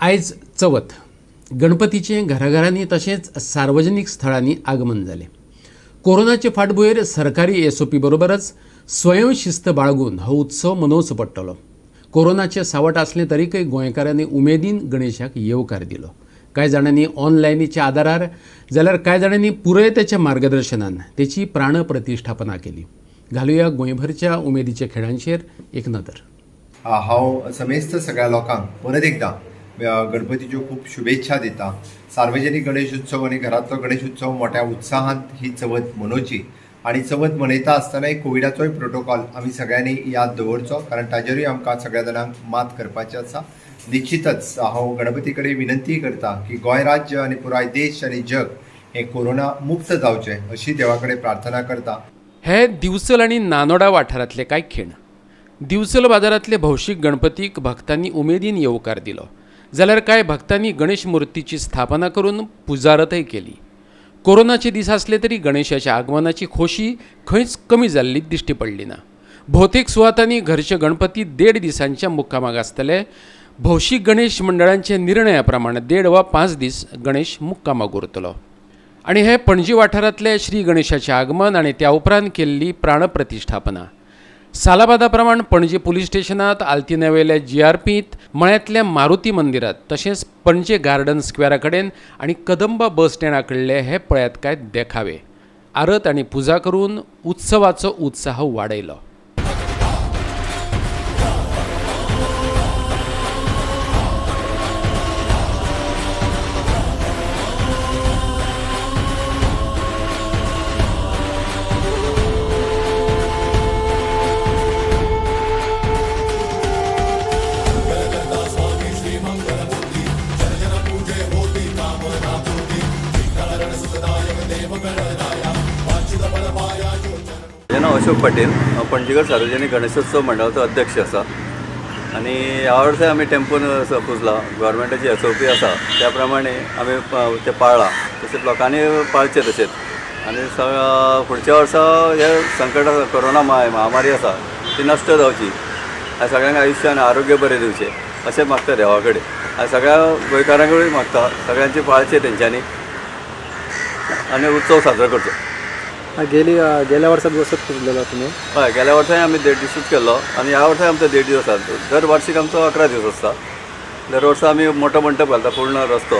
आयज चवथ. गणपतीचें घराघरांनी तशेंच सार्वजनीक स्थळांनी आगमन जालें. कोरोनाचे फाटभुंयेर सरकारी एसओपी बरोबरच स्वयंशिस्त बाळगून हो उत्सव मनोवचो पडटलो. कोरोनाचें सावट आसलें तरीकय गोंयकारांनी उमेदीन गणेशाक येवकार दिलो. कांय जाणांनी ऑनलायनीच्या आदारार जाल्यार कांय जाणांनी पुरयताच्या मार्गदर्शनान तेची प्राणप्रतिश्ठापना केली. घालुया गोंयभरच्या उमेदीच्या खेळांचेर एक नदर. हांव समेस्त सगळ्या लोकांक परत एकदां गणपतीच्यो खूब शुभेच्छा दिता. सार्वजनीक गणेश उत्सव आनी घरांतलो गणेश उत्सव मोठ्या उत्साहान ही चवथ मनोवची आनी चवथ मनयता आसतनाय कोविडाचोय प्रोटोकॉल आमी सगळ्यांनी याद दवरचो, कारण ताजेरूय आमकां सगळ्या जाणांक मात करपाचें आसा. निश्चितच हांव गणपती कडेन विनंती करता की गोंय राज्य आनी पुराय देश आनी जग हें कोरोना मुक्त जावचें अशी देवा कडेन प्रार्थना करता. हे दिवचल आनी नानोडा वाठारांतले कांय खीण. दिवचल बाजारांतले भौशीक गणपतीक भक्तांनी उमेदीन येवकार दिलो, जाल्यार कांय भक्तांनी गणेश मुर्तीची स्थापना करून पुजारतय केली. कोरोनाचे दीस आसले तरी गणेशाच्या आगमनाची खोशी खंयच कमी जाल्ली दिश्टी पडली ना. भोवतेक सुवातांनी घरचे गणपती देड दिसांच्या मुक्कामाक आसतले. भौशीक गणेश मंडळांच्या निर्णया प्रमाण 1.5 वा 5 दीस गणेश मुक्कामाक उरतलो. आनी हे पणजी वाठारांतले श्री गणेशाचें आगमन आनी त्या उपरांत केल्ली प्राणप्रतिश्ठापना. सालाबादा प्रमाण पणजी पुलीस स्टेशनांत, आल्तिन्यावेल्या जीआरपींत, मळ्यांतल्या मारुती मंदिरांत, तशेंच पणजे गार्डन स्क्वेरा कडेन आनी कदंबा बस स्टँडा कडले हे पळयात काय देखावे. आरत आनी पुजा करून उत्सवाचो उत्साह वाडयलो. म्हजें नांव अशोक पाटील. हांव पणजीकर सार्वजनीक गणेशोत्सव मंडळाचो अध्यक्ष आसा आनी ह्या वर्सा आमी टेम्पोन पुजला. गव्हर्मेंटाची एस ओ पी आसा त्या प्रमाणे आमी तें पाळ्ळां, तशेंच लोकांनी पाळचें तशेंच. आनी फुडच्या वर्सा हें संकट आसा, कोरोना महामारी आसा ती नश्ट जावची आनी सगळ्यांक आयुश्य आनी आरोग्य बरें दिवचें अशें मागता देवा कडेन आनी सगळ्या गोंयकारां कडेन मागता, सगळ्यांचे पाळचें तेंच्यांनी आनी उत्सव साजरो करचो. गेल्या वर्सात बसत पुजलेलो तुमी? हय, गेल्या वर्साय आमी 1.5 दिसूच केल्लो आनी ह्या वर्साय आमचो 1.5 दीस आसा. दर वार्षीक आमचो 11 दीस आसता. दर वर्सा आमी मोठो मंडप घालता, पूर्ण रस्तो,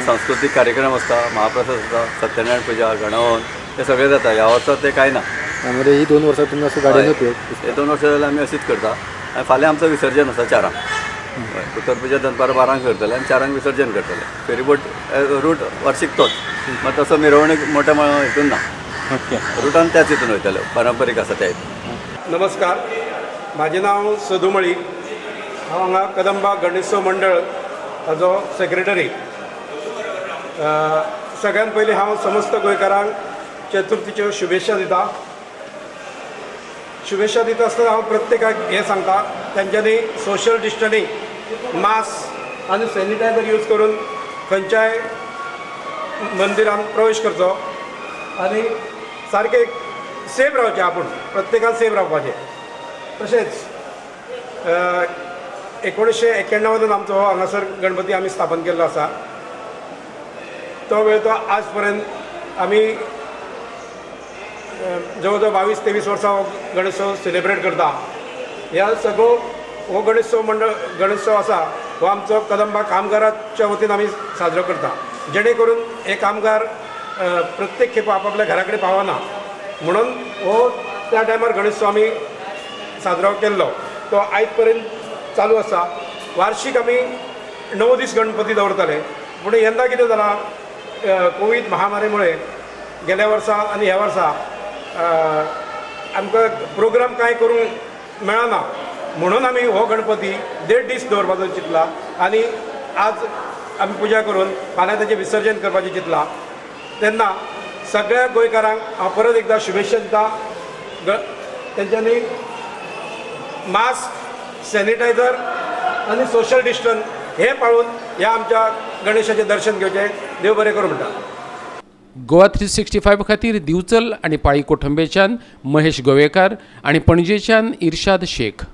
सांस्कृतीक कार्यक्रम आसता, महाप्रसाद आसता, सत्यनारायण पुजा, गणवन हे सगळें जाता. ह्या वर्सा तें कांय ना. म्हणजे ही 2 वर्सां तुमी असं गाडयेनूच हे 2 वर्सां जाल्यार आमी अशीच करता आनी फाल्यां आमचो विसर्जन आसा 4. हय, उत्तर पुजा दनपारां 12 करतले आनी 4 विसर्जन करतले. फेरीबोट रूट वार्षीक तोच, मात तसो मिरवणूक मोठ्या हितून ना. रुटान त्याच हितून वयतले, पारंपरीक आसा त्या हितून. नमस्कार, म्हाजें नांव सदू मळीक. हांव हांगा कदंबा गणेशोत्सव मंडळ ताजो सेक्रेटरी. सगळ्यात पयलीं हांव समस्त गोंयकारांक चतुर्थीच्यो शुभेच्छा दिता. शुभेच्छा दिता आसतना हांव प्रत्येकाक हें सांगता, तेंच्यांनी सोशल डिस्टन्सींग, मास्क आनी सॅनिटायझर यूज करून खंयच्याय मंदिरान प्रवेश करचो आनी सारकें सेफ रावचें. आपूण प्रत्येकान सेफ रावपाचें. तशेंच 1991 आमचो हो हांगासर गणपती आमी स्थापन केल्लो आसा. तो वेळ तो आज पर्यंत आमी जवळ जवळ 22-23 वर्सां हो गणेशोत्सव सेलिब्रेट करता. ह्या सगळो हो गणेशोत्सव मंडळ गणेशोत्सव आसा हो आमचो कदंबा कामगाराच्या वतीन आमी साजरो करता, जेणे करून हे कामगार प्रत्येक खेपो आपापल्या घरा कडेन पावना म्हणून हो त्या टायमार गणेशोत्सव आमी साजरो केल्लो, तो आयज पर्यंत चालू आसा. वार्षीक आमी 9 दीस गणपती दवरताले, पूण यंदा कितें जालां, कोवीड महामारी मुळे गेल्या वर्सा आनी ह्या वर्सा आमकां प्रोग्राम कांय करूंक मेळना म्हणून आमी हो गणपती 1.5 दीस दवरपाचो चिंतला आनी आज आमी पुजा करून फाल्यां ताचें विसर्जन करपाचें चिंतलां. तेन्ना सगळ्या गोंयकारांक हांव परत एकदां शुभेच्छा दिता. तेंच्यांनी मास्क, सॅनिटायझर आनी सोशल डिस्टन्स हे पाळून ह्या आमच्या गणेशाचें दर्शन घेवचें. देव बरें करूं म्हणटा. गोवा 365 खातीर दिवचल आनी पाळी कोठंबेच्यान महेश गोवेकार आनी पणजेच्यान इर्शाद शेख.